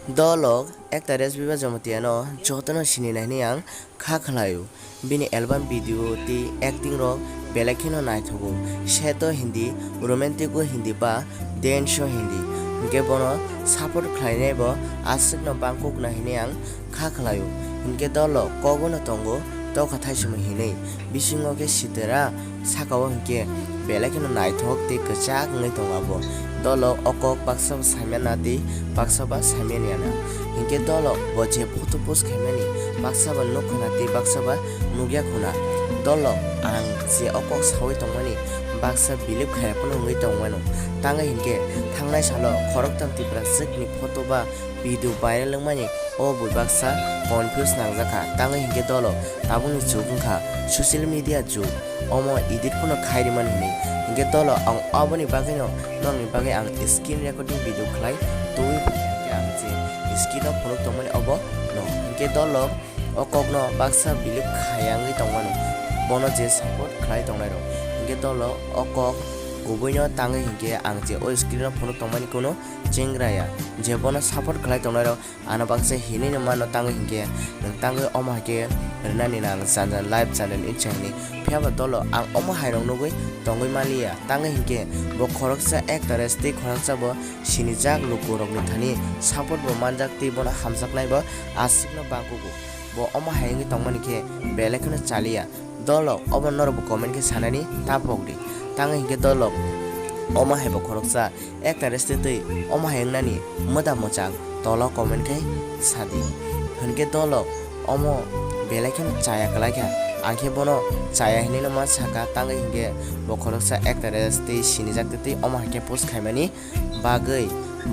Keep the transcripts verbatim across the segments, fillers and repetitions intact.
Dolok actress Biba Jamatia no jotono sini nai hwnwi ang kha khlaio. Bini album video tei acting rok belai kheno naithogo. Seto Hindi, romantic o Hindi ba dance o Hindi. Hinkhe bono support khlainai bo aswkno bangkuk nai hwnwi ang kha khlaio. Hinkhe Dolok kogono tongo tokha thaisimo hinwi. Bisingo khe sitera, saka o hinkhe belai kheno naithok tei kwchak wngwi tongo abo. Dolok o kok baksa bo saimana tei baksa ba saimanya na. Hinkhe Dolok bo je photo post khaimani baksa ba nukkhwna tei baksa ba nukya khwna. Dolok ang je o kok sawi tongmani baksa believe khaiya phano wngwi tongmano. Tangwi hinkhe thangnai salo khoroktham Tipraswkni photo ba video viral wngmani o bui baksa confuse nangjakha. Tangwi hinkhe Dolok tabukni jug wngkha social media jug, omo edit phano khai rimani hinwi. Hinkhe Dolok ang aboni bagwino nokni bagwi ang screen recording video khlai tubui phaikha, hinkhe ang je screen o phunuk tongmani obo no. Hinkhe Dolok o kokno baksa believe khaya wngwi tongmani, bono je support khlai tongnairok. Hinkhe Dolok o kok kubuino tangwi hinkhe ang je o screen o phunuk tongmani kuno chengraya, je bono support khlai tongnairok ano baksa hinwi no mano. Tangwi hinkhe nwng tangwi omo haikhe rwnani nang jan jan live channel wngsa hinwi. Phiyaba Dolok ang omo hairok nugwi tongwi manliya. Tangwi hinkhe bo khoroksa actress tei khoroksa bo sinijak lukurokni thani support bo manjak tei bono hamjaknai bo aswkno bangkugo. Bo omo hai wngwi tongmani khe belai kheno chaliya. Dolok obo norokbo comment khe sanani ta phok di. Tangwi hinkhe Dolok omo hai bo khoroksa actress tei twi omo hai wngnani mwda mwchang tola comment khe sadi. Hinkhe Dolok omo belai kheno chaya kwlaikha, ang khe bono chaya hinwi no ma saka. Tangwi hinkhe bo khoroksa actress tei sinijak tei twi omo hai khe post khaimani bagwi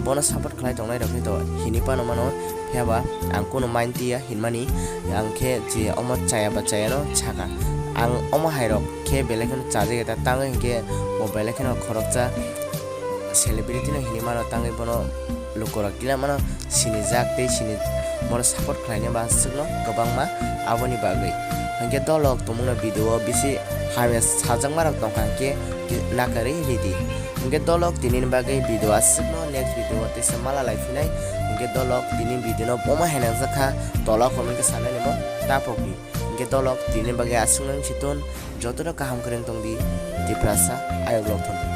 bono support khlai tongnai rokni to hinwi phano mano. Phiyaba ang kunu mind tiya hinmani, ang khe je omo chaya ba chaya no saka. Ang omo hai rok khe belai kheno chajageta, tangwi hinkhe bo belai kheno khoroksa celebrity no hinwi mano, tangwi bono lukurok kila mano sinijak tei sini bono support khlaina ba aswkno kwbangma aboni bagwi. Hinkhe Dolok tumungno video o bisi hamya sajakmarok tongkha hinkhe nakarwi ridi. Hinkhe Dolok tinini bagwi video aswkno next video o teisa mala lai phinai. Hinkhe Dolok tini video no boma hai nangjakha, tola comment khe sanani bo ta phok di. Hinkhe Dolok tini bagwi aswkno wng si thun, jotono kaham kwrwng tong di, Tiprasa ayok lok thun.